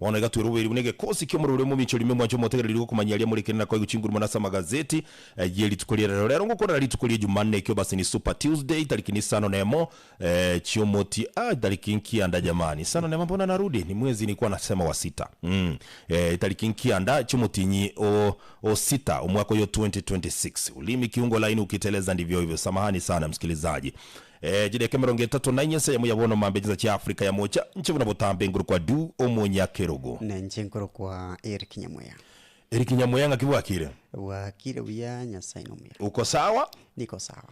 Bono iga twerobeiri buna egekosi ki'omorwori omomincha orime mwanche omotegereri gokomanyia aria more ekeene na koigwa chinguru mono ase amagazeti ye rituko ria rero. Rero ngokwanera rituko ria Jumanne ekio basi ni Super Tuesday tariki ni isano na emo chi'omoti ah tariki nkianda jamani isano na emo mbona narudi ni mwezi nilikuwa nasema wa sita mm tariki nkianda chi'omotinyi o o sita omwaka oyo 2026 ulimi kiungo laini ukiteleza ndivyo hivyo samahani sana msikilizaji Eh, chideka emerongo etato na inye ensemo ya bono mambia chinsa chia Afrika ya mocha, inche buna botambe nkorokwa Du omonyakerogo. Na inche nkorokwa Eric Nyamweya. Eric Nyamweya ng'aki bwakire? Bwakire buya, Nyasaye nomuya. Uko sawa? Niko sawa.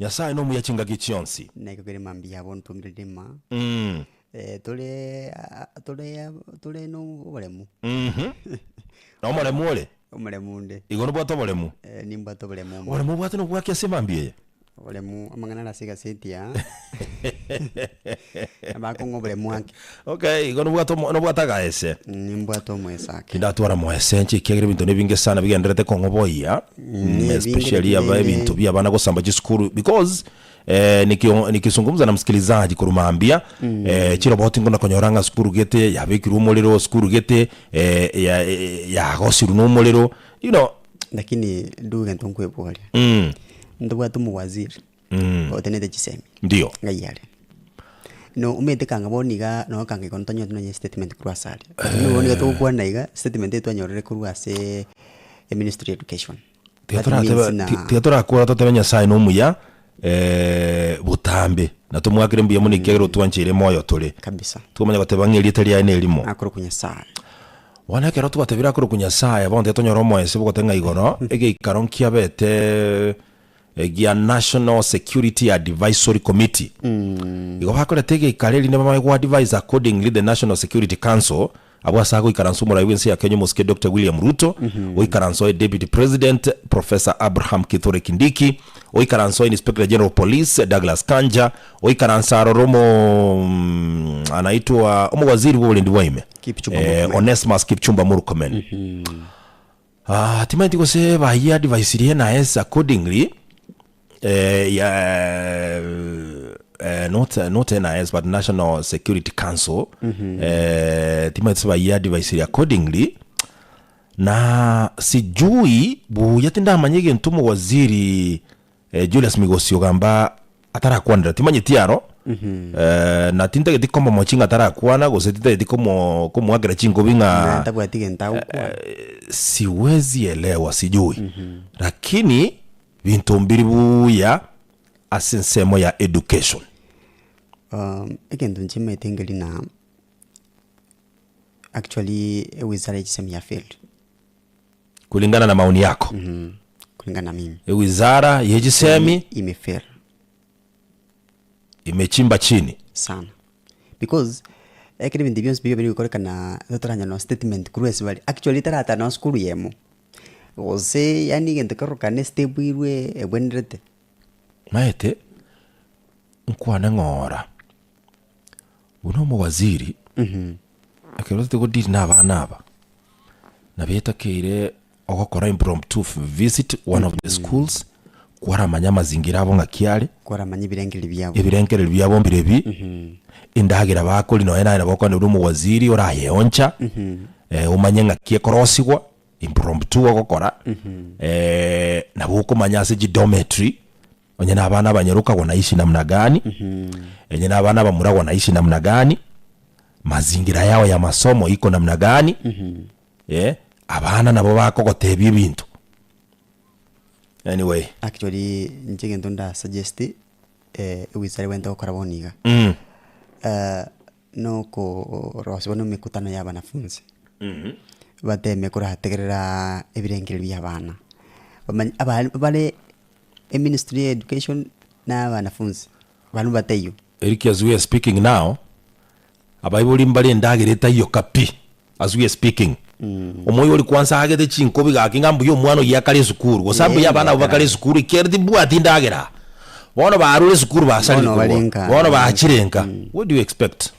Nyasaye nomuya chingaki chionsi. Naki kere mambia bono twomire rima. Mm. Eh, tore tore tore noboremu. Mhm. Nomoremu ore? Omoremu onde. Igo nobwate oboremu? Eh, nimbwate oboremu omonge. Oboremu obwate nobwaki ase emambia eye? Oboremu, amang'ana are ase egaseti aa, abakong'a oboremu ake. Okay, igo nobwate omo nobwate agaese. Nimbwate omoeso ake. Tindatwara moese inche ekiagera ebinto nebinge sana bigendererete kong'oboyia, Nebinge especially aba rende. ebinto bia abana gosamba chisukuru because eh, nikio nikizungumza na msikilizaji korwa mambia eh, chiroboti ngona konyora ng'a sukuru gete yabekirwe omorero, sukuru gete eh, ya- yagosirwe na omorero, you know. Lakini ndugu egento nkweboria, Mm. ntobwate omowaziri Mm. otenete chisemi Ndio. ng'ai are? No omanyete kanga bono iga nonya kanga igo ntonyore nonye statement korwa ase aria. Lakini bono iga togokwana iga, statement eye twanyorire korwa ase eministry ya education. Tiga That toratebe means na ti- tiga torakora totebe Nyasaye nomuya eh, botambe na tomwakere mbuya mono ekiagera otwancheire moyo tore. Kabisa. Twamanya goteba ng'a erieta riaye nerimo. Akorokwa Nyasaye. Bono ekero twatebire akorokwa Nyasaye, bono tiga tonyore omoeso bw'ogoteba ng'a igoro egeikaro nkiabete gia National Security Advisory Committee. Igo bakorete egeikaro erinde bamanye go advise accordingly the National Security Council, abwo ase agoikaransa omorai bw'ense ya Kenya omosike Doctor William Ruto, oikaransa oye Deputy President Professor Abraham Kithure Kindiki, oikaransa oye Inspector General of Police Douglas Kanja, oikaransa aroro omo anaitwa omowaziri bw'oborendi bwa ime Kipchumba eh, Murkomen. Onesmus Kipchumba Murkomen. Ah, timaeti gose bayie advice NIS accordingly eh, ya, eh, not, not NIS but National Security Council eh, timaeti gose bayie advice accordingly na sijui buya tindamanya egento omowaziri eh, Julius Migosi ogamba atarakwanera timanyeti aro eh, na tintageti komomochi ng'a tarakwana gose tintageti komo komoakera chinkobi ng'a Na tabwati gento agokwana. siwezi elewa sijui lakini binto mbiri buya ase ensemo ya education. Um, egento inche maete nkeri na actually ewizara ya chisemi ya failed. Kulingana na maoni yako Kulingana na mimi. Ewizara ye chisemi Imefail. imechimba chini. Sana. Because ekero ebinto bionsi biria biri gokorekana totaranyora no statement korwa ase bare, actually tarata no sukuru yemo, gose yaani egento kerorokane estep irwe ebwenerete. Maete, nkwane ng'ora, buna omowaziri, ekero otagete godeal na abana aba, nabo etakeire ogokora impromptu visit one of the schools, kwaramanya amazingira abo ng'aki are, Kwaramanya ebirengererio biabo. ebirengererio biabo mbirebi, endagera bakoria nonya naye nabo okogenda buna omowaziri orayeoncha, omanye ng'aki ekorosigwa, impromptu ogokora, nabo okomanya ase chidometory, onye na abana abanyaroka wanaishi namna gani, onye na abana abamura wanaishi namna gani, mazingira yao ya masomo iko namna gani, eh, abana nabo bakogotebia ebinto. Anyway. Actually inche egento nda suggest ewizara ebwenerete gokora bono iga, nokorosia bono emekutano ya abanafunzi, bateme korategerera ebirengererio bia abana, bamanye abare bare eministry ya education na abanafunzi, barabwo bataiyo. Eric as we are speaking now, abaibori mbare endagera etaiyoka pi, as we are speaking. Omoibori kwanza aagete chinkobi gaki ng'a mbuya omwana oyio akare esukuru, gose Eh, mbuya abana abwo bakare esukuru ekiagera timbwati endagera aa. Bono barure esukuru basarire Bono korwa bare nka. bono bachire nka, what do you expect?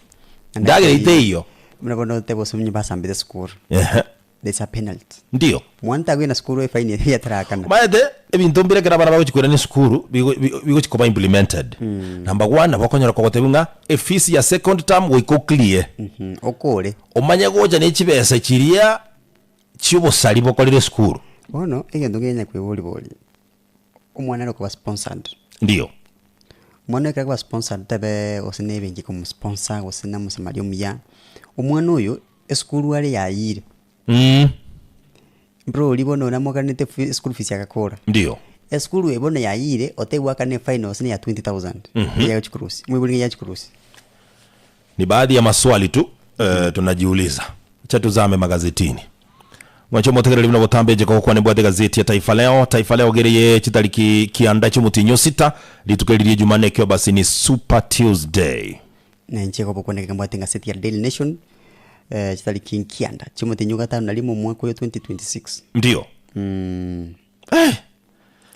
And Endagera actually, etaiyo. buna bono otebe gose onye basambete esukuru, Ehe, there's a penalty. ndio. Mwana tagwena sukuru efaini eria atarakana. Omanyete. Ebinto mbire ekero abana bagochia koirana esukuru bigo bigochia koba implemented. Number one, nabo okonyora kogotebiwa ng'a efees ya second term goika oclear. Okore. Omanye gocha ne chibesa chiria chiobosari bokorire esukuru. Bono egento nkenyanya koiboria bori, omwana ere okoba sponsored. Ndio. Omwana ekero akoba sponsored tebe gose na ebenki ekomosponsor gose na omosamaria omuya, omwana oyo esukuru are yayire. Mbrori bono namoganete fi school fees agakora. Ndio. Esukuru eye bono yayire otebiwe akane efine gose neya 20000 eya gochia korusia moibori ng'ai yachia korusia. Ni baadhi ya maswali tu eh, tunajiuliza. Acha tuzame magazetini. Mwanche omotegereri buna botambe nche kogokwana mbwate gazeti ya Taifa Leo. Taifa Leo gere ye chitariki kianda chiomotienyi o sita rituko eri rie Jumanne ekio basi ni Super Tuesday. Na inche gobokwana iga mbwate engazeti ya Daily Nation eh, chitariki nkianda chiomotienyi o gatano na rimo omwaka oyo 2026. Ndio. Eh.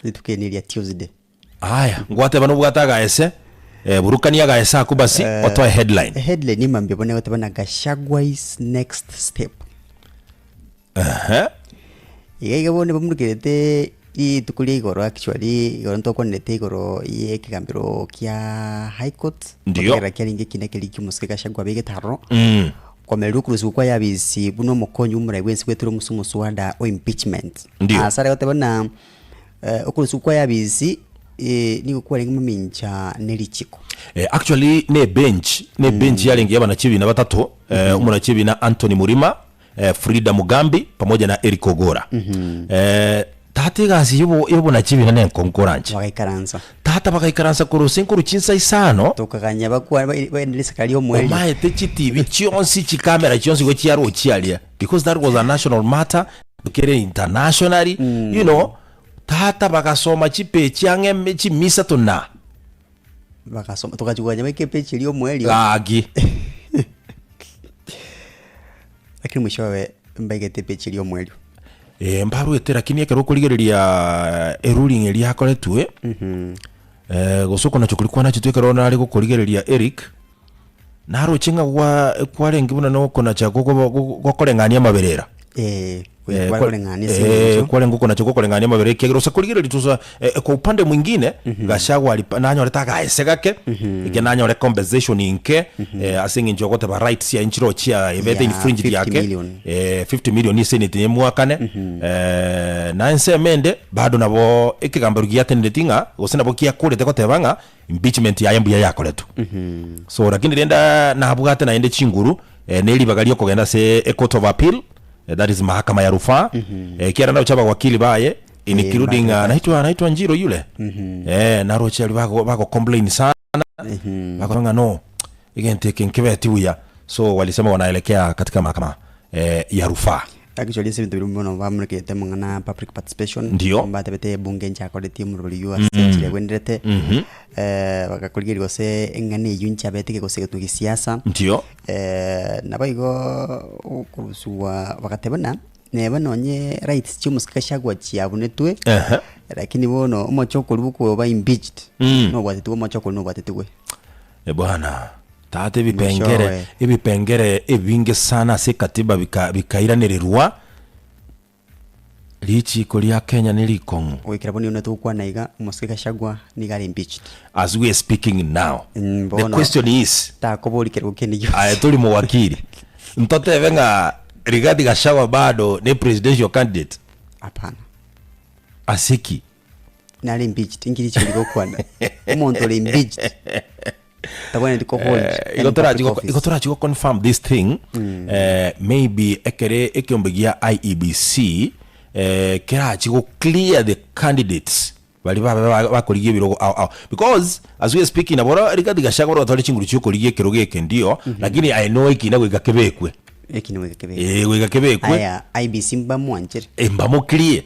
Rituko eri neria Tuesday. Aya, ngwateba nobwate agaese, eh, burukania agaese akwo basi otoe headline. Headline mambia bono egoteba na Gachagua-is next step. Ehe. Iga iga bono bamurukerete rituko ria igoro actually igoro ntokwanerete igoro ye ekegambero kia high court Ndio. gotegerera kiarenge ekina keria kia omosike Gachagua abegete aroro Mm. komererwa okorusigwa kwa yabisi buna omokonyi bw'omorai bwensi bweture omosike omoswada o impeachment. Ndio. Ase are goteba buna Okorusigwa kwa Yabesi nigo kwarenge mamincha ne richiko. Eh, actually ne bench ne bench yarenge y'abanachibina batato eh, omonachibina Anthony Murima eh, Frida Mugambi pamoja na Eric Ogora eh, tata egasi yobo yobonachibina nenkongu koranche Bagaikaransa. tata bagaikaransa korwa ase nkorwa chinsa isano Tokaganya bakwa baende risaka ri'omoerio. omaete chitibi chionsi chikamera chionsi igo chiarochia aria because that was a national matter kere internationally you know tata bagasoma chipeji ang'e eme- chimisato na Bagasoma togachia koganya baike epeji eria omoerio. gaki Lakini mwishowe mbaigete epeji eria omoerio. Eh, mbarwete lakini ekero okorigereria eruling eria yakoretwe eh, gose okonacha koria kwanachetwe ekero nare gokorigereria Eric Naroche ng'a gwa kwarenge buna nokonacha gokoba gokoreng'ania amaberera. Eh, Eh, kware kwa- koreng'ania ase eh, eng'encho. kwarenge okonacha gokoreng'ania amaberera ekiagera ose korigereria tosa eh, kwa upande mwingine Gachagua alipa nanyorete agaese gake ekia nanyore compensation inke eh, ase eng'encho ogoteba rights chiaye nchire chia ebete Ya, infringed 50 yake million. eh, 50 million eseneti nemwakane eh, na ensemo ende bado nabo ekegambero giateneneti ng'a gose nabo giakorete goteba ng'a Impeachment yaye mbuya yakoretwe. So lakini rende nabwate naende chinguru eh, ne ribaga riokogenda ase e court of appeal eh, that is mahakama ya rufaa eh, kiara naroche abawakili baye including uh, naitwa naitwa Njiro yule eh, naroche aria bago bago complain sana bakora ng'a no egento eke nkebeti buya so walisema wanaelekea katika mahakama eh, ya rufaa. Actually ase ebinto biria bono bamorekete amang'ana public participation Ndio. mbatebete ebunge nchakoretie omorobori oywo ase enchera egwenerete bagakorigereria gose eng'ana eywo nchabete gose egetwe gesiasa Ndio. naboigo okorusiwa bagateba buna neba nonye rights chia omosike Gachagua chiabunetwe Ehe. lakini bono omochoko oria bwokoba impeached nobwatetigwe omochoko oria nobwatetigwe. Eh bwana. Tata ebipengere Mwishowe. ebipengere ebinge sana ase ekatiba bika bikairanererwa, richiko ria Kenya nerikong'u. Goikera bono nigo togokwana iga, omosike Gachagua nigo are impeached. As we are speaking now, Mm, the bono question is, takoboria kerogo kende gionsi. aye tori mowakili, ntotebe ng'a Rigathi Gachagua bado ne presidential candidate? Hapana. Ase ki? Nare impeached, inki richiko rigokwana? Omonto ore impeached tabwenereti ko hold Eh, any igo public torachi office. igo torachi go confirm this thing eh, maybe ekere ekiombe gia IEBC eh, kerachi go clear the candidates bari babe ba- bakorigia ebirogo ao ao because as we are speaking nabo oro Rigathi Gachagua oro chinguru chiokorigia ekerogo eke ndio lakini I know ekina goika kebekwe Ekina goika kebekwe. eh goika kebekwe Aya, IEBC mbamwanchere. eh, mbamoclear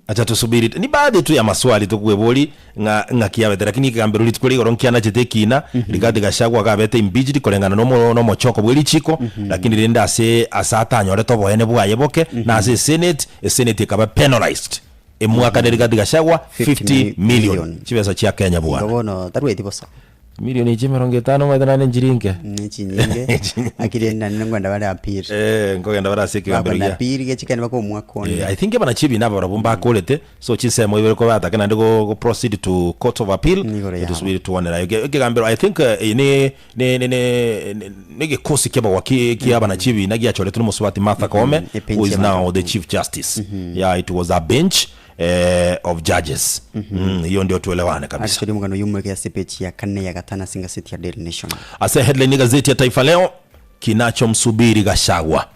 Acha tosubiri ni baadhi tu ya maswali tokwebori ng'a ng'aki yabete lakini ekegambero rituko ria igoro nkianachete ekina Rigathi Gachagua agabete impeached koreng'ana nomo nomochoko bwe richiko lakini rende ase ase atanyorete oboene bwaye boke na ase esenate esenate ekaba penalized emwakane Rigathi Gachagua 50 50 million million. chibesa chia Kenya Igo bwana bono tarweti bosa. Milioni echi emerongo etano omanyete naende nchiri inke. Ne chinyinge, lakini rende naende nkoenda bare appeal. Eh, nkogenda bare ase ekegambero Bakogenda gia appeal gechikani mpaka omwaka onde. Eh, I think abanachi ebina abarabwo mbakorete so chinsemo ibere ko batake naende go go proceed to court of appeal Nigo yabo. tusubiri tuone nayo Eke- ekegambero I think eh, eye ne ne ne ne ne- negekosi kiabagwa ki kia abanachi ebina giachoretwe na omosubati Martha Koome Ebench who is now y'abantu. the chief justice yeah it was a bench eh, of judges Mm, hiyo ndio tuelewane kabisa Actually omogano oyio omoreke ase epeji ya kane ya gatano ase engaseti ya Daily Nation. Ase headline y'egazeti ya Taifa Leo, kinachomsubiri Gachagua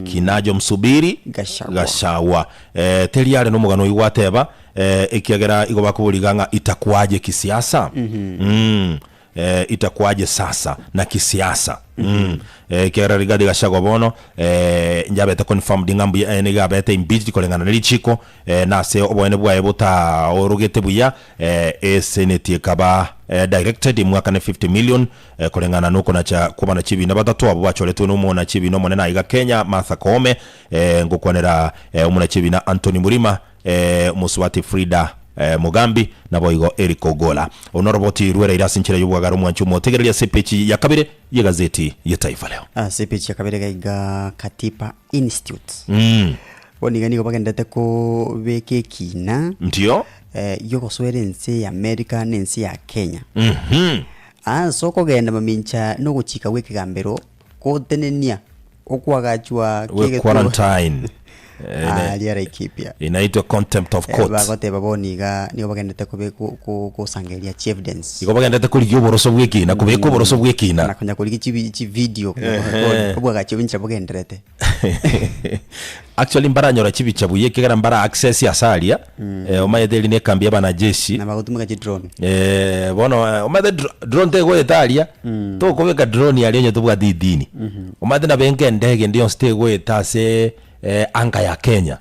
kinachomsubiri Gachagua. Gachagua eh, teri are nomogano oyio gwateba eh, ekiagera igo bakoboriga ng'a itakuwaje kisiasa mm. Eh, itakuwaje sasa na kisiasa mm. Eh, ekiagera Rigathi Gachagua bono eh, njabete confirmed ng'a mbuya eh, nigo abete impeached koreng'ana ne richiko eh, nase oboene bwaye botaorogete buya eh, eseneti ekaba eh, directed imwakane 50 million eh, koreng'ana nokonacha kw'abanachi ebina batato abwo bachoretwe nomonachi ebina omonene aiga Kenya Martha Koome eh, ngokwanera eh, omonachi ebina Anthony Murima eh, omosubati Frida eh, Mugambi naboigo Eric Ogola. Oru noroboti rweraire ase enchera y'obwagare omwanchi omotegereri ase epeji ya kabere y'egazeti ye Taifa Leo. Ase epeji ya kabere iga iga Katiba Institute. Mm. Bono iga nigo bagenderete kobeka ekina Ndio. eh, giogosoera ense ya America na ense ya Kenya. Mhm. Ase okogenda mamincha na ogochika gw'ekegambero gotenenia okwagachwa We ki'egetuo quarantine. Eh, ine- aria Laikipia. inaitwa contempt of Eh, court. bagoteba bono iga nigo bagendete kobe ko- ko- gosangereria chievidence Igo bagendete korigia oboroso bw'ekina, kobeka oboroso bw'ekina. na konya korigia chibi chivideo Ehe. obwagachi obwo bogenderete. Actually mbaranyora chibicha buya ekiagera mbara access ase aria eh, omanyete eri na ekambi ya abanajeshi Na bagotumeka chidrone. Eh, bono eh, omanyete dro- drone tegoeta aria tokobeka drone aria onye tobwati idini omanyete nabo enka endege ende yonsi tegoeta ase eh, anga ya Kenya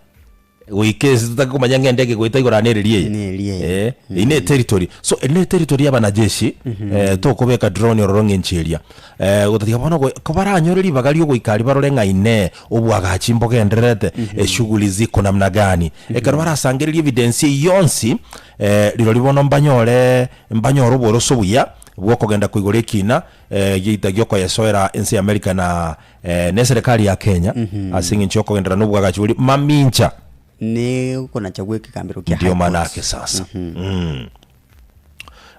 Goika ase totake komanya ng'a endege egoeta igoro aa nereri eye. Neri eye. Eh, eyio ne territory. So eri ne territory ya abanajeshi, eh, tokobeka drone ororo ng'encho eria. Eh, gotatiga bono go kobaranyore ribaga ria ogoika aria barore ng'a inee, obwagachi mbogendererete, eshughuli ziko namna gani. Ekero barasangererie evidence eyio yonsi, eh, rirorio bono mbanyore mbanyore oboroso buya, bwokogenda koigora ekina, eh, geita giokoyesoera ense ya America na Ne eserekari ya Kenya ase eng'encho y'okogenderera n'obwagachi boria mamincha. Ne okonacha gw'ekegambero kia Ndio High maana Court. ake sasa. Mm.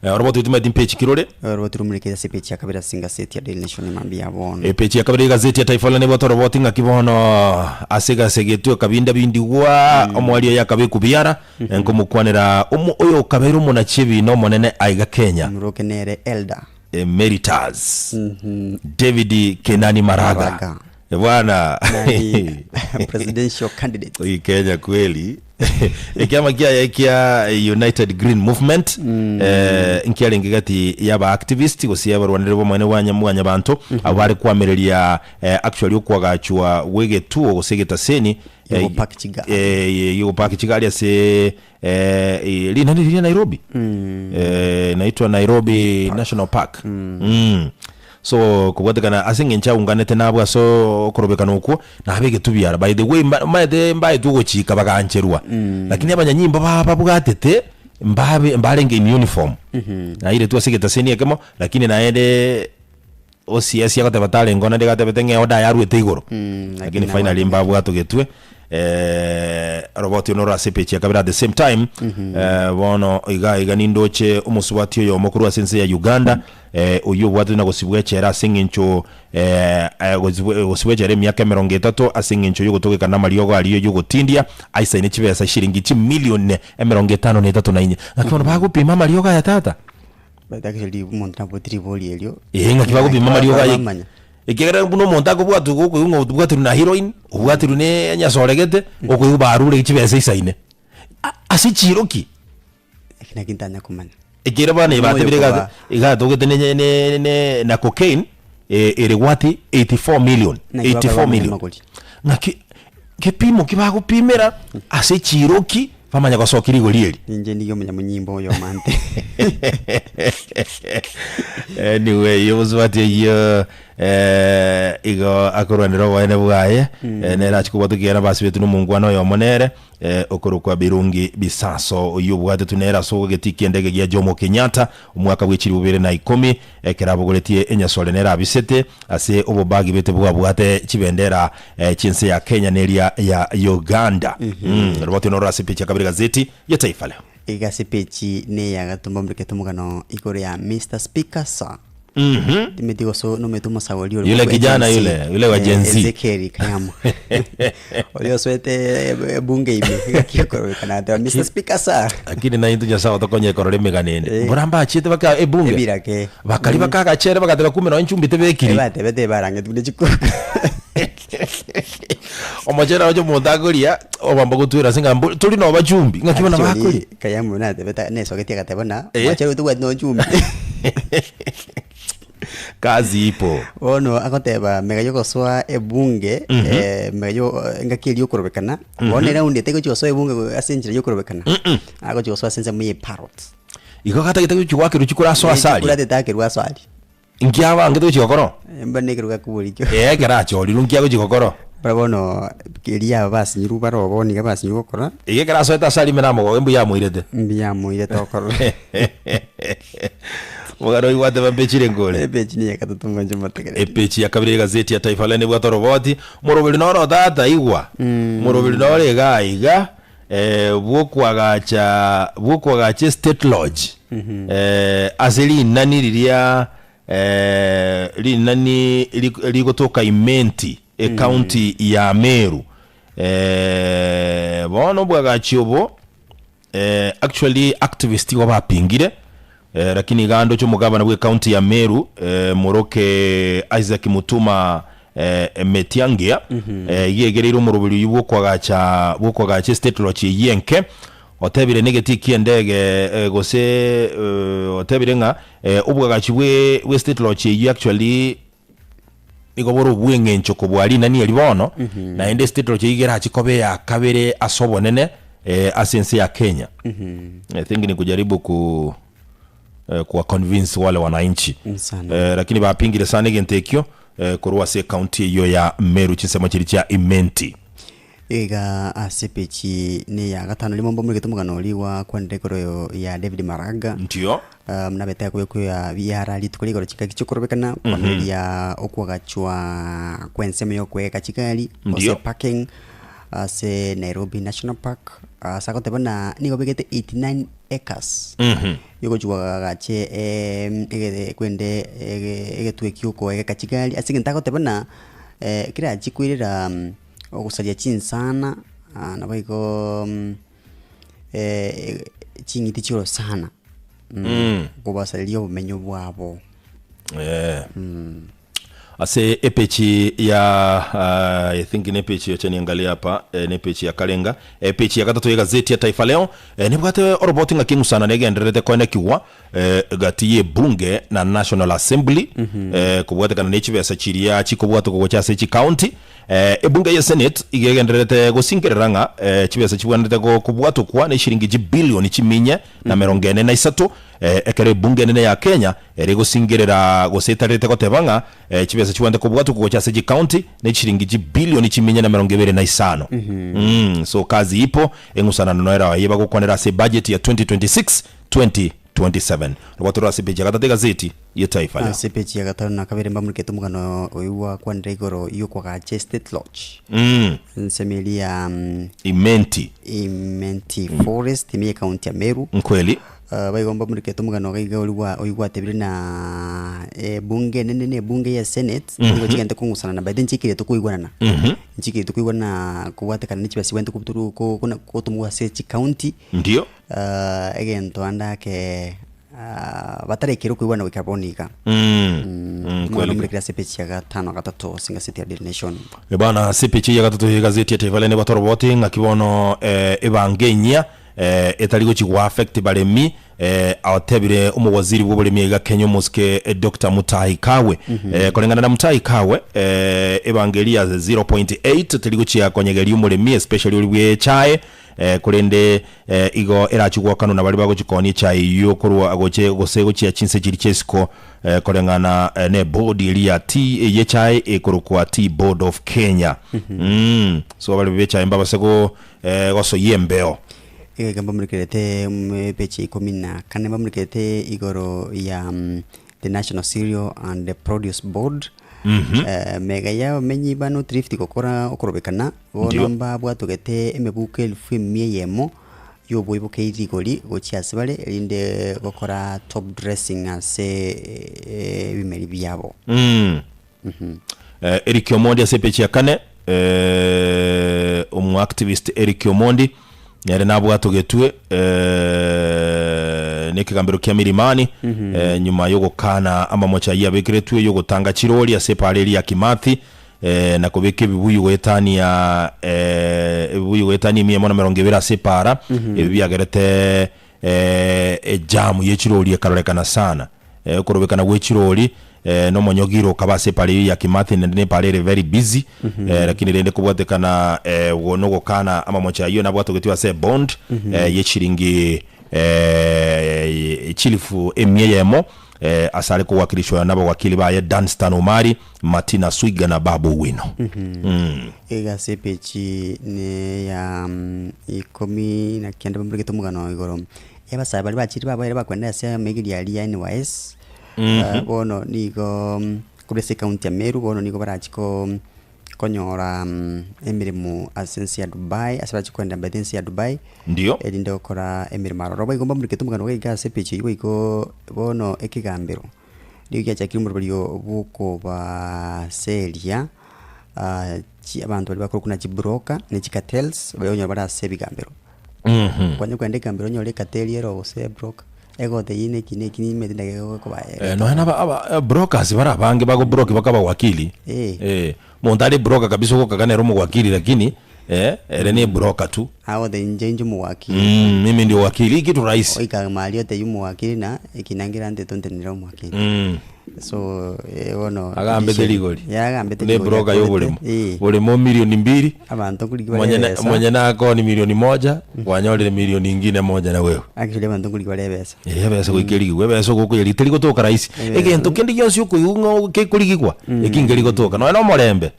Eh, oroboti otumeti mpechi kirore. Oroboti romurekire ase epeji ya kabere ase engaseti ya Daily Nation mambia ya bono. Epeji ya kabere y'egazeti ya Taifa Leo nebwate oroboti ng'aki bono ase egasegetwe ekabinda bindigwa omoerio oye akabekwa biara nkomokwanera omo oyo okabeire omonachi ebina omonene aiga Kenya. Omuroke nere Elder. Emeritus David Kenani Maraga Maraga. bwana Nani presidential candidate. Hii Kenya kweli ekiama kiaye kia United Green Movement eh, nkiarenge gati yaba activist gose abarwanire bomwene bwa mwanyabanto abo bare kwamereria eh, actually okwagachwa gwegetuo gose egetaseni Yogopark chigari. eh, yogopark chigari ase eh, eh, rinani riria Nairobi eh, inaitwa Nairobi National Park mm. So kobwatekana ase eng'encho aunganete nabwo ase okorobekana okwo nabe egetubiara by the way mba- omanyete mbaetwe ogochika bagancherwa lakini abanyanyimbo ba babwatete mbabe mbarenge in uniform nairetwe ase egetaseni ekemo lakini naende OCS agoteba tarenge onde gatebete ng'a eorder yarwete igoro lakini lakini finally mbabwatogetwe eh, roboti noro ase page ya kabere at the same time eh, bono iga iga nindoche omosubati oyomo korwa ase ense ya Uganda eh, oyio obwatire na gosibwa echela ase eng'encho eh, eh, gosibwa gosibwa echela emiaka emerongo etato ase eng'encho yogotogekana amariogo aria yogotindia aisaine chibesa shiringi chimilion emerongo etano na etato na inye ng'aki bono bagopima amariogo aya tata But actually omonto nabwate ribori erio. Ee, ng'aki bagopima amariogo aye. Bamanya. Ekiagera buna omonto akobwatwa igo okoigwa ng'a obwatirwe na heroin, obwatirwe na enyasoregete, okoigwa barure chibesa isaine. A- Ase chiro ki? Eki naki ntanya komanya. Ekiagera bono Omoyo batebire iga koba- iga atogete ne ne ne na cocaine, eh, ere gwati 84 million, Naki bakaba 84 bamanya million. amagori. Ng'aki kepimo ki bagopimera ase chiro ki? Bamanya gosokia rigori eri. Ninche ndigie omonyamonyimbo oyo omante. Anyway, obosubati eyio. Eh, igo akorwanera oboene bwaye eh, nere achi kobwata ekiagera basibetwe nomongwana oyomo nere eh, okorokwa Birungi Bisaso oyio obwatetwe nere ase egetii ki'endege gia Jomo Kenyatta omwaka bwe chilifu bibere na ikomi ekero abogoretie enyasore nere abisete ase obobagi bete bwabwate chibendera eh, chi'ense ya Kenya neria ya Uganda. Mm, roboti noro ase epeji ya kabere gazeti ya Taifa Leo. Iga ase epeji neya gatomba omorikete omogano igoro ya Mister Speaker Sir. Timeti gose nomanyete omosabori oria Yule bwa kijana Gen Z, yule, yule wa eh, Gen Z. Ezekiel Kayamo. Oria osoete ebunge ime gaki okororokana ateba Mr. Speaker sir. Lakini naintwe Nyasaye otokonye korora emegano ende. Eh. Mbora mbachiete baka ebunge. Ebirake. Bakari bakagachere bagateba kumbe nonye nchumbi tebekiri. Ebatebete ebarangeti buna chikuka. Omochere oche omonto akoria, obamba gotwera ase ng'a mbo tori noba chumbi, ng'aki bono Actually, bakoria. Kayamo natebete nesogeti agateba buna Eh. omochere oyo tobwati nonye chumbi. Kazi ipo. Bono agoteba mega yogosoa ebunge eh, mega yo engaki eria yokorobekana, bono eraundi etegochi gosoa ebunge go ase enchera yokorobekana, agochi gosoa ase ensemo ya eparot. Igo gatagete gochi goakerwa chikura asoe ase aria. Chikura tetakerwa asoe aria. Inki abangete gochia gokora? Mba nekerogo akobori ekio. Ee, ekero achorirwe inki agochia gokora? Bara bono eria aba basinyirwe bare obo niga basinyirwe gokora. Iga ekero asoete ase aria ime namogoge mbuya amoirete. Mbuya amoirete okorora. Omogano oyio gwateba mpechi renge ore? Epeji niye gatato mwanche motegereri. Epeji ya kabere y'egazeti ya Taifa Leo nebwate oroboti, Omoroberi noro tata igwa, omoroberi noro igaa iga, eh, bw'okoagacha bw'okoagacha estate lodge eh, ase rinani riria eh, rinani rik- rigotoka Imenti ecounty ya Meru. Eh, bono obwagachi obo Eh, actually activist igo bapingire eh, lakini iga ndoche omogabana bwe county ya Meru eh, moroke Isaac Mutuma eh, Metiangia eh, iga egereire omoroberi oyio bwokwagacha bwokwagacha estate lodge eyio enke otebire negeti kiendege eh, gose eh, otebire ng'a eh, obwagachi bwe bwe state lodge eyio actually Nigo bore obw'eng'encho kobua rinani eri bono, naende estate lodge eyio igerache koba eya kabere ase obonene eh, ase ense ya Kenya. I think ni kujaribu ku eh, kuwa convince wale wananchi Sana. eh, lakini bapingire sana egento ekio eh, korwa ase ecounty eyio ya Meru chinsemo chiria chia Imenti. Iga ase epeji neya gatano rimo mbomorigete omogano oria gwakwanire igoro ya David Maraga. Ndio. Ah, buna abete akoyokwa biara rituko rigoro chingaki chikorobekana kwamiria okwagachwa kw'ensemo yokoegeka chigari gose Ndio. parking ase Nairobi National Park ase agoteba buna nigo begete 89 acres yogochia koagache egere kwende ege egetwe kiokoegeka chigari ase egento agoteba buna kerachi koirera ogosaria chinsana naboigo ching'iti chi'orosana kobasareria obomenyo bwabo. Eh. Ase epechi ya uh, I think ne pechi acha niangalie hapa eh, ne pechi ya Kalenga eh, pechi ya gatato ya gazeti ya Taifa Leo eh, nibwate oroboti ng'aki eng'usana negendererete koenekigwa eh, gati y'ebunge na National Assembly eh, kobwatekana ne chibesa chiria chikobwatokwa gocha ase chicounty Eh, ebunge ye Senate iga egendererete gosingerera ng'a eh, chibesa chibwenerete go- kobwatokwa ne shiringi chibilioni chiminye na merongo ene na isato eh, ekero ebunge enene ya Kenya ere egosingerera gose etarerete goteba ng'a eh, chibesa chibwenerete kobwatokwa gocha ase chicounty ne chiringi chibilioni chiminye na merongo ebere na isano. Mm, so kazi ipo eng'usanano noero aye bagokwanera ase ebudget ya 2026 2027. Robatorore ase epeji ya gatato egazeti ye Taifa Leo. Ase epeji ya gatano na kabere mbamorikete omogano oyio gwakwanire igoro y'okwagacha estate lodge Mm, ensemo eria ya mm, Imenti Imenti Forest ime y'ecounty ya Meru. nkweli. Uh, baigo mbamorikete omogano iga iga oria gwa oyio gwatebire na ebunge enene na ebunge ya senate nigo chigente kong'usana na by the way nchikerete koigwanana nchikerete koigwanana kobwatekana ne chibesa chibwenerete kobutorwa ko- kona gotomwa ase chicounty Ndio. Uh, egento ande ake ah, batarekire okoigwana goika bono iga. Mm. Mm, Omwana kweli. omorekire ase epeji ya gatano gatato ase engaseti ya Daily Nation. E bana ase epeji ya gatato ya egazeti ya Taifa Leo nigo toroboti ng'aki bono eh, ebango enyia eh, etari gochi go affect baremi. eh, otebire omowaziri bw'oboremi aiga Kenya omosike eh, Dr. Mutahi Kagwe. Eh, koreng'ana na Mutahi Kagwe eh, ebanga eria ya 0.8 teri gochia konyegeria omoremi especially ori bwe echae eh, korende eh, igo erachie goakanwa na baria bagochia koonia echae eyio korwa goche gose gochia chinse chiria chia isiko eh, koreng'ana eh, ne board eria ya tea y'echae ekorokwa Tea Board of Kenya. Mm, so abaremi b'echae mbabase go eh, gosoyia embeo. Egeka mbamurekerete epeji ya ikomi na kane mbamurekerete igoro ya the National Cereal and Produce Board. Mega ya abamenyi ba North Rift gokora okorobekana bono Ndio. mbabwatogete emebuko elfu emia eyemo yoboiboke rigori gochia ase bare erinde gokora top dressing ase ebimeri biabo. Mm. Eh, Eric Omondi ase epeji ya kane eh, omoactivist Eric Omondi nere nabwatogetwe eh, nekegambero kia Milimani eh, nyuma yogokana amamocha ayio abekeretwe yogotanga chirori ase epara eria ya Kimathi eh, na kobeka ebibuyu goetania eh, ebibuyu goetania emia emo na emerongo ebere ase epara ebi biagerete eh, ejamu ye chirori ekarorekana sana Eh, okorobekana gwe chirori eh, nomonyogiro okaba ase epara eyio ya Kimathi naende ne epara ere very busy eh, lakini rende kobwatekana eh, go- nogokana amamocho ayio nabwatogetwe ase ebond eh, ye chiringi eh, chilifu emia eyemo eh, ase are kowakilishwa nabawakili baye Danstan Omari, Martina Swiga na Babu Owino. Mm. Iga ase epeji ne ya ikomi na kenda bamboregete omogano igoro Abasae baria bachire babaire bakwenda ase amaigerio aria ya NYS, bono nigo korwa ase ecounty ya Meru bono nigo barachie ko konyora emeremo ase ense ya Dubai ase barachie koenda mbete ense ya Dubai, Ndio. erinde gokora emeremo aroro. Boigo mbamorikete omogano iga ase epeji eywo boigo bono ekegambero nigo giachakire omoroberio bwokobaseria chi abanto baria bakorokwa buna chibroker ne chicartels baria okonyora bare ase ebigambero. Kwanya kogenda ekambero onyore ekateri ero gose ebroker, egote eyio neki neki nimanyete ndageka gokoba Eh, nonya naba aba eh, brokers bare abange bagobroki bakaba wakili Eh. eh, monto are broker kabisa ogokaga nere omowakili lakini eh, ere ne broker tu agote inche inche omowakili mm, mimi ndio wakili hii kitu rahisi oika maria otebia omowakili na eki nangera ntete ontenenere omowakili mm. So eh, bono Agambete rigori. Yeah, agambete Ne rigori broker akorete. y'oboremo. Eh. Boremo milioni mbili. Abanto nkorigi bare Monyene ebesa. monyene akoni milioni moja, kwanyorire milioni ingine moja na wewe. Actually abanto nkorigi bare ebesa. Eh, ebesa goika erigigwe, ebesa ogokoyeria teri gotoka rahisi. Ebesa. Egento kende gionsi okoigwa ng'a kekorigigwa, eki nkeri gotoka. Nonya na omorembe,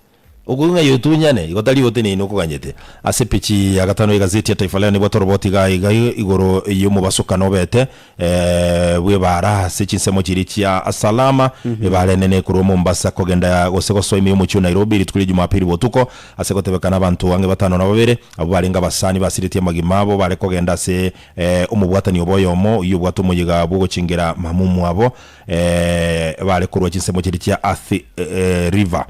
okoigwa ng'a yotunyane, igo tari oteneine okoganyete. Ase epeji ya gatano y'egazeti ya Taifa Leo nibwate oroboti iga iga igoro y'omobasokano obete bw'ebaara ase chinsemo chiria chia Salama, ebaara enene korwa Mombasa kogenda gose gosoa ime y'omochie o Nairobi rituko ria Jumapili botuko, ase gotebekana abanto ang'e batano na babere, abwo barenge abasani basiretie amagima abo bare kogenda ase omobwatani obo oyomo oyio obwate omoyega bw'ogochingera mamumu abo bare korwa chinsemo chiria chia Athi River.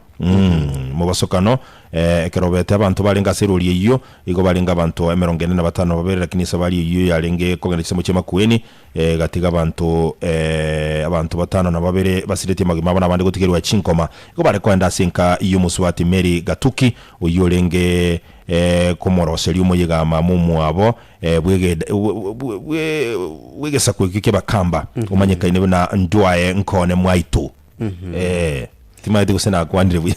Mobasokano ekero obete abanto barenge ase erori eyio, Igo barenge abanto emerongo ene na batano na babere, lakini esabari eyio yarenge kogenda chisemo chia makueni, egatiga abanto abanto batano na babere basiretie amagima abo na abande gotigerwa chinkoma. Igo bare koenda ase enka y'omosubati Mary Gatuki, oyio orenge komoroseria omoyega mama omwabo bw'egesaku ekio ki'Abakamba, omanyekaine buna Ndwae Nkone Mwaito. Eh, timaeti gose nakwanire buya.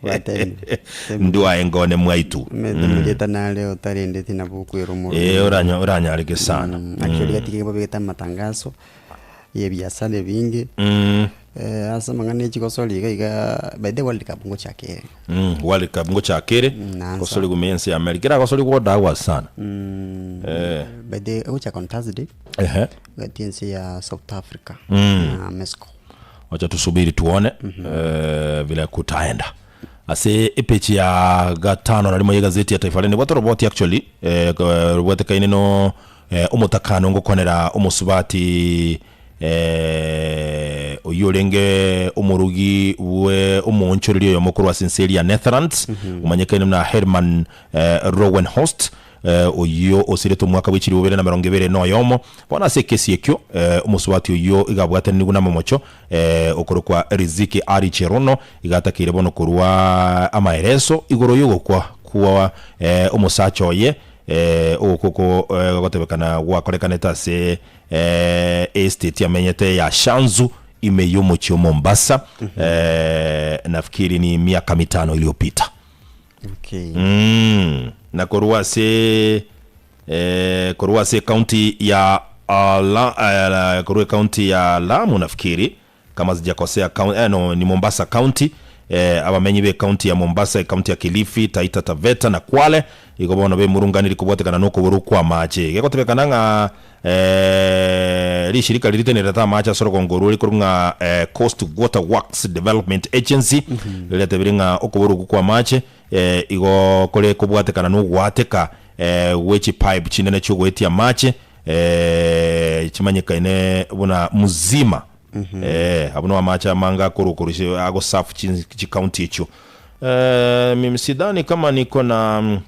Gwatebire. Ndwae nkone mwaitu. Omanyete omorieta nare otarendeti nabo okwera omorwani. Eh, oranya oranyareke sana. Actually gatige babegete amatangazo ya ebiasara ebinge Mm. eh, ase amang'ana ya chigosori iga iga by the way world cup ngochaka ere. Mm, World Cup ngochaka ere Naansa. gosori gumenya ense ya America eragosori godagwa sana. Eh. By the egochaka on Thursday Ehe. Gati ense ya South Africa na Mexico. Wacha tusubiri tuone eh, vile kutaenda ase epeji ya gatano na rimo y'egazeti ya Taifa Leo nibwate oroboti actually eh, robwatekaine no eh, omotakano ngokonera omosubati eh, oyio orenge omorugi bwe omoonchoreri oyomo korwa ase ense eria ya Netherlands omanyekaine buna Herman eh, Rowenhorst Oyio osirete omwaka bwe chilifu bibere na emerongo ebere na oyomo. Bono ase ekesi ekio, omosubati oyio iga abwatanigwe namomocho okorokwa Riziki Ali Cherono, iga atakeire bono korua amaereso igoro y'ogokwa kwa omosacha oye. Eh, ogokwa oko eh, gogotebekana gwakorekanete ase eh, estate amenyete ya Shanzu ime y'omochie o Mombasa eh, nafikiri ni miaka mitano iliyopita. Okay. Mm, na korwa ase eh, korwa ase ekaunti ya uh, la, eh, korwa ekaunti ya Lamu nafikiri Kama sijakosea coun eh, no, ni Mombasa County eh, abamenyi be county ya Mombasa, ecounty ya Kilifi, Taita Taveta na Kwale igo bono bemurunganiri kobwatekana nokoborwa kwa amache. Gegotebekana ng'a eh, rishirika riria ritenerete amache ase orogongo orwo rikorwa ng'a eh, Coast Water Works Development Agency riatebire ng'a okoborwa okwo kwa amache eh, igo kore kobwatekana nogoateka eh, gwe chipipe chinene chiogoetia amache eh, chimanyekaine buna Mzima. Eh, abwo no amache amange akorwa korwa ase agosafu chi- chikaunti echio. Eh, mimi sidhani kama niko na mm,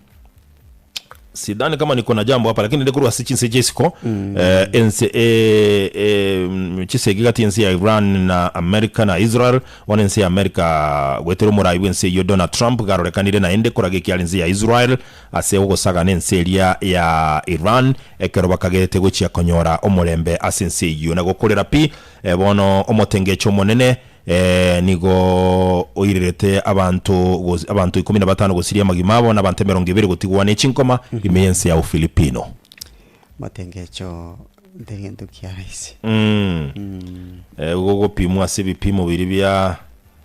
sidhani kama niko na jambo hapa lakini ndikorwa ase chinse chia isiko eh, ense eh, eh, mm, chisegi gati ense ya Iran na America na Israel bono ense ya America goetera omorai bw'ense eyio Donald Trump garorekanire naende koraga ekiara ense ya Israel ase ogosagana ense eria ya Iran ekero bakagete gochia konyora omorembe ase ense eyio. Na gokorera pi, bono omotengecho omonene nigo oirerete abanto abanto ikomi na batano gosiria amagima abo, na abanto emerongo ebere gotigwa ne chinkoma ime y'ense ya Ufilipino. Omotengecho ntari gento kia rahisi. Gogopimwa ase ebipimo biria bia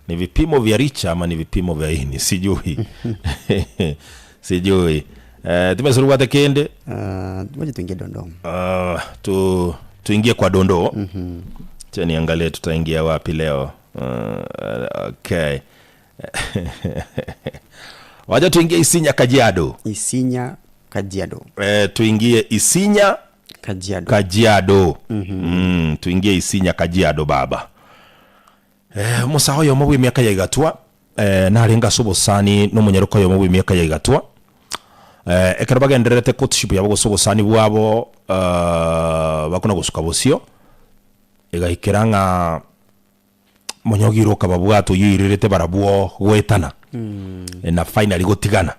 Ni vipimo vya richa ama ni vipimo vya ini sijui sijui eh, timesuri bwate kende Ah, ngoja tuingie dondoo. uh, tu, tuingie kwa dondoo mm -hmm. Cha niangalie tutaingia wapi leo uh, okay wacha tuingie Isinya Kajiado Isinya Kajiado. eh, tuingie Isinya Kajiado. Kajiado mm -hmm. mm, tuingie Isinya Kajiado baba Eh, omosae oyomo bw'emiaka ya igatwa eh, narenge ase obosani nomonyaroka oyomo bw'emiaka ya igatwa. Eh, ekero bagendererete courtship yabo gose obosani bwabo eh, bakona gosuka bosio, egaikera ng'a monyogire okababwata oyio oirerete barabwo goetana eh, na finally gotigana.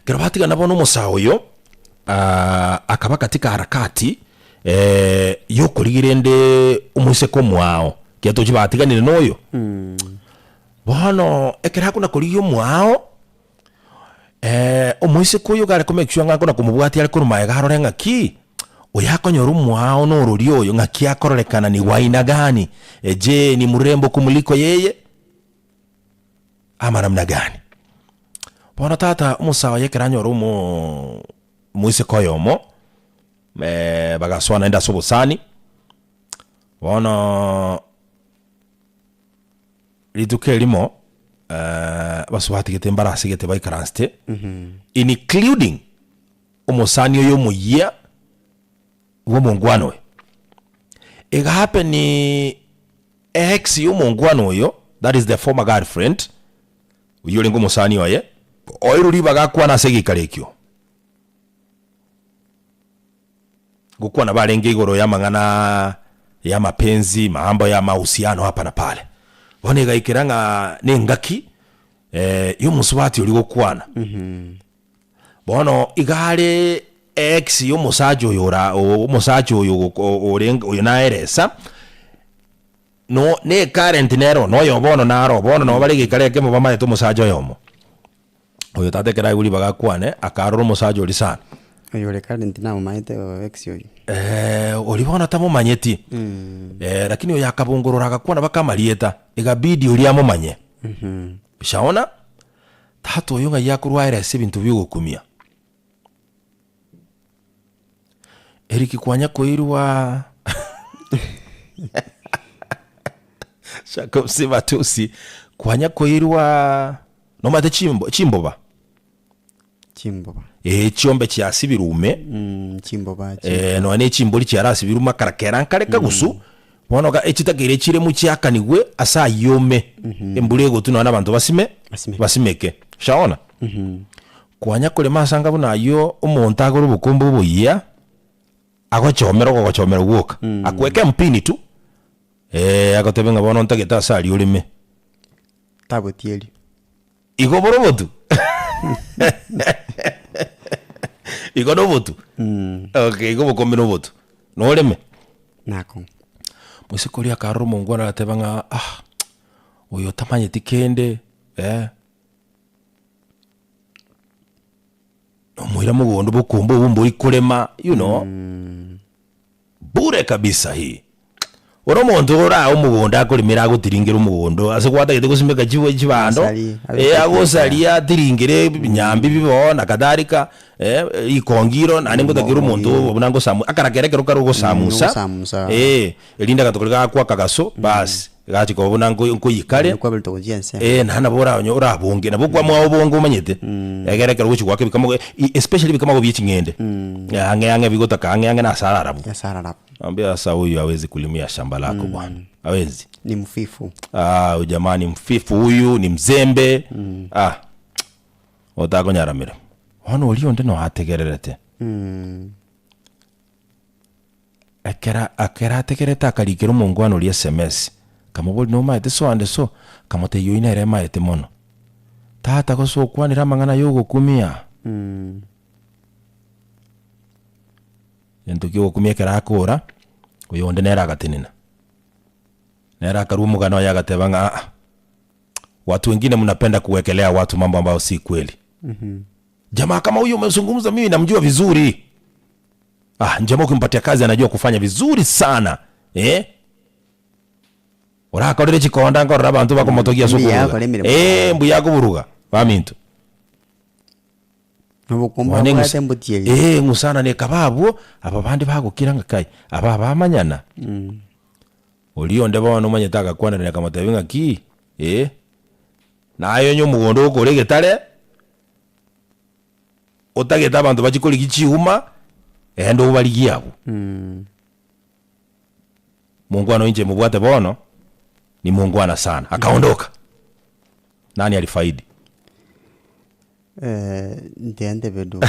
Ekero batigana bono omosae oyo ah, akaba katika harakati eh, yokorigia rende omoiseke omwao, ekiagera tochi batiganire na oyo. Bono ekero akona korigia omwao, omoiseke oyo iga are ko make sure ng'a akona komobwatia are korwa magega arore ng'aki, oyo akonyora omwao na orori oyo ng'aki akororekana ni wa aina gani, je ni mrembo kumuliko yeye? Ama namna gani? Bono tata omosae oye ekero anyora omo omoiseke oyomo, bagasoa naende ase obosani, bono rituko erimo abasubati gete mbarasegete baikaransete, including omosani oyo omoyia bwa omongwana oyo. Ega happen Ex y'omongwana oyo, that is the former girlfriend, oyio orenge omosani oye, oirwe ribaga akwane ase egeikaro ekio. Gokwana barenge igoro y'amang'ana ya mapenzi, mambo ya mahusiano hapa na pale. Bono egaikera ng'a nengaki y'omosubati oria gokwana. Bono iga are ex y'omosacha oyo ora omosacha oyo orenge oyo naeresa, no ne current nero noyo bono naro bono nabo bare egeikaro ekemo bamaete omosacha oyomo. Oyo tata ekero aigwa ribaga akwane, akarora omosacha oria sana. Oyo ore current namomaete oyo ex oyio. Oria bono tamomanyeti, lakini oyo akabongorora agakwana mpaka amarieta, egabidi oria amomanye. Ushaona? Tata oyo ng'ai akorwa aere ase ebinto bi'ogokumia? Eriki kwanya koirwa Shaka matusi kwanya koirwa nomanyete chimbo chimboba? Chimboba. Ee chiombe chiasibirwe ume Mm, chimboba chi- eh, nonya ne chimbori chiarasibirwe makara kera nkare kagusu bono ga echitakeire chiremu chiakanigwe ase ayio ome embura egotwa nonya na abanto basime Basimeke. basimeke shaona kwanya korema ase anga buna ayio omonto agore obokombe oboyia agochomera ogogochomera gwoka akweke mpini tu eh, agotebe ng'a bono ntagete ase aria oreme Tagotieri. Igo borobotu. Igo nobotu? Okay, igo obokombe nobotu. Noreme? Nakong'u. Moiseke oria akarora omongwana agateba ng'a ah, oyo otamanyeti kende eh, nomoira mogondo bokombe obwo mbori korema, you know. Bure kabisa hii. Ore omonto orae omogondo akoremera agotiringera omogondo ase gwatagete gosimeka chibo chibando Asarie, abe eh, fertilizer. agosaria atiringere ebinyambi bibe na kadhalika eh, rikongiro naende ngotakera omonto Obogie. buna ngosamu akara kere ekero kare ogosamusa ogosamusa. eh, erinde agato karia gakwa akagaso bas gachi koba buna nko nkoyikare Naende kwaberete gochia ensemo. eh, naende nabo oranyo orabonge nabo okwamwao obonge omanyete egere ekero ogochi goaka ebikamago i especially ebikamago bie ching'ende ang'e ang'e bigotaka ang'e ang'e na ase ararabu. Ase ararabu. Mwambie sasa huyu hawezi kulimia shamba lako bwana. Hawezi. Ni mfifu. Ah, huyu jamaa ni mfifu huyu, ni mzembe. Ah. Otakonyaramire. Bono oria onde no ategererete. Ekera akera ategerete akarikera omongwana oria sms. Akamoboria nomaete so and so? Akamotebia oyio nere emaete mono. Tata gose okwanire amang'ana ya ogokumia. Gento ki'ogokumia ekero akora, oyonde nere agatenena. Nere akarua omogano oye agateba ng'a aa, watu wengine mnapenda kuwekelea watu mambo ambayo si kweli. Jamaa kama huyu umezungumza, mimi namjua vizuri. Ah, jamaa ukimpatia kazi anajua kufanya vizuri sana eh? Orakorere chikonda nkorora abanto bakomotogia ase Mbuya okoburuga. akore emeremo. Eh, mbuya akoburuga baminto. Nobokombe Bono abwate eng'usa- mbotieri. Eh, eng'usana nekaba abwo, aba bande bagokira ng'a kai, aba abamanyana. Oria onde bono omanyete agakwanerania akamotebia ng'a ki, eh, naye onye omogondo ogokora egetare, otagete abanto bachie korigia chiuma, genda obarigie abwo. Mongwana oyo inche mobwate bono, ni mongwana sana. Akaondoka. Nani alifaidi? Eh, ntiga ntebe du.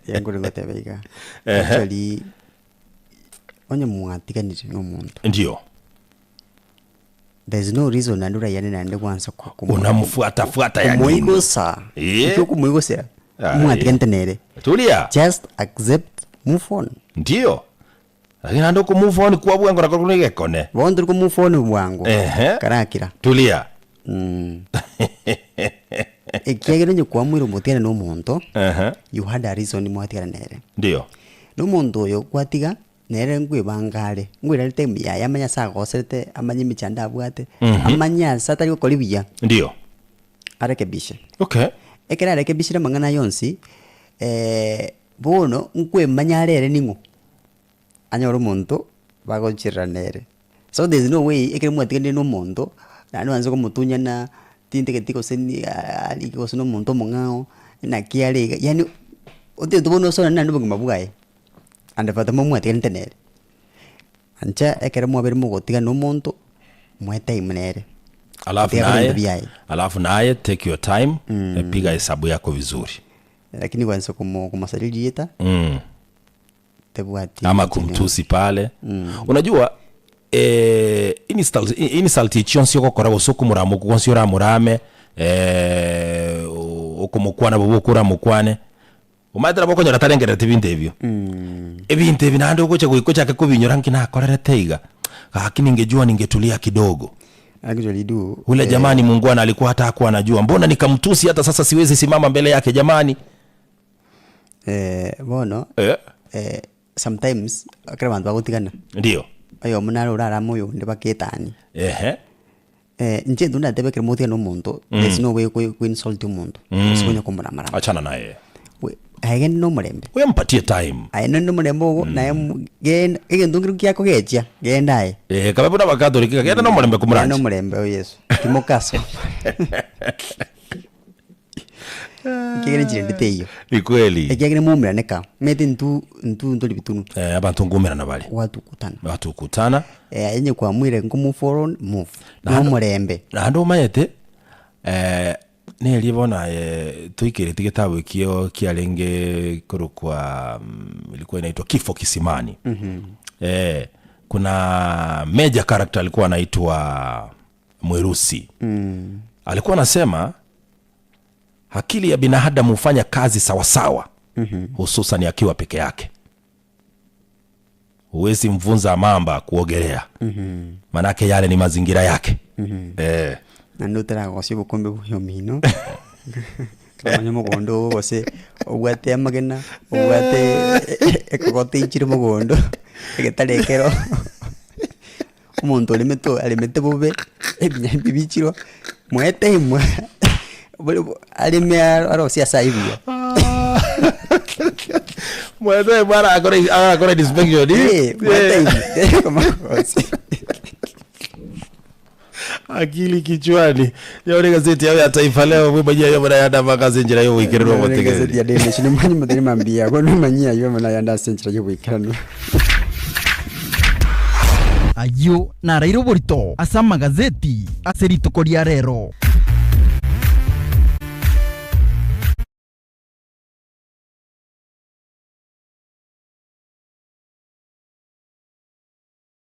Tiga nkore goteba iga. Actually, onye mwatiganire na omonto, Ndio. there is no reason naende orayane naende gwansa ko- komo- Unamfuatafuata ya nini? komoigosa. Eh. Ekio okomoigosera, Ah, mwatiganete nere. Tulia. Just accept, move on. Ndio. Lakini naende oko move on kwa bwango nako kore egekone. Bono tori ko move on bwango. Ehe. Karakira. Tulia. Ekiagera onye kwamwire omotigane na omonto, Ehe. you had a reason mwatigana nere. Ndio. Na omonto oyo gwatiga, nere nkwebanga are, nkoirare time yaye amanye ase agoserete, amanye emechando abwate, amanye ase atari gokora buya, Ndio. arekebishe. Okay. Ekero arekebishire amang'ana aya onsi, bono nkwemanya are ere ning'o. Anyore omonto bagocherera nere. So there is no way ekero mwatiganire na omonto, naende oanse komotunyana, tintageti gose ni arike gose na omonto omong'ao, naki are iga, yaani otagete bono osonane naende obogima bwaye, and but momwatiganete nere. Ancha ekero mwabeire mogotigana na omonto, moe time nere, Alafu tiga akore naye, ebinto biaye. alafu naye take your time, piga hesabu yako vizuri. Lakini kwansa komo komosaria rieta. Tebwati ama chinene. kumtusi pale unajua eh, insult, insult chionsi ogokora gose okomorama okwo gwonsi oramorame eh, okomokwana bobe okwo oramokwane omanyete nabo okonyora tarengerereti ebinto ebio ebinto ebi naende ogocha goika ochake kobinyora nki nakorerete iga gaki ningejua ningetulia kidogo Actually do ule jamani mungwana alikuwa hata hakuwa anajua mbona nikamtusi hata sasa siwezi simama mbele yake jamani Eh, bono eh, eh, sometimes ekero abanto bagotigana, ndio oyomo nare orarame oyonde baketanie. ehe Eh, inche intwe ndatebe ekero mogotigana na omonto, there's no way okoi okoi insult omonto, gose konya komoramarama. achana naye We aye genda na omorembe, oyo mpatie time aye nonde omorembe ogo, naye mo genda egento nkere kiakogechia, genda aye. Eh, kabe buna abakatoliki, genda na omorembe Genda na komoranche omorembe o Yeso, timokaso. Ekiagera enchera ende teiyo. Ni kweli. Ekiagera moumerane ka, omanyete intwe intwe ntori bitunu. Eh, abanto nkoumerana bare. Gwatukutana. Batukutana. Eh, aye onye kwamuire nko move on, move. Na omorembe. Naende omanyete, eh, neria bono aye toikereti getabu ekio kiarenge korokwa ilikuwa inaitwa Kifo Kisimani. Eh, kuna major character alikuwa anaitwa Mwerusi. Alikuwa anasema. Akili ya binadamu hufanya kazi sawasawa hususan akiwa peke yake. Huwezi mfunza mamba kuogelea manake yale ni mazingira yake. Eh. Naende otaragosia obokombe bwa omino, omanye omogondo ogo gose obwate amagena, obwate ekogoto eichire mogondo, egetare ekero omonto oremete aremete bobe, ebinyambi bichirwe, moete imwe bore bo areme arosie ase aywo buya. Mwete imwe arakore arakore inspection. Eh, mwete imwe komagosi. Akili kichwani. Nyore gazeti yao ya Taifa Leo mwimanyia yo muna yanda makazi njira yo gwikererwa Gazeti gotegereri. ya Daily Nation mwanyi muthiri mambia ko nimanyia yo muna yanda ase enchera y'oboikeranu. Ayio naraire oborito ase amagazeti ase rituko ria rero.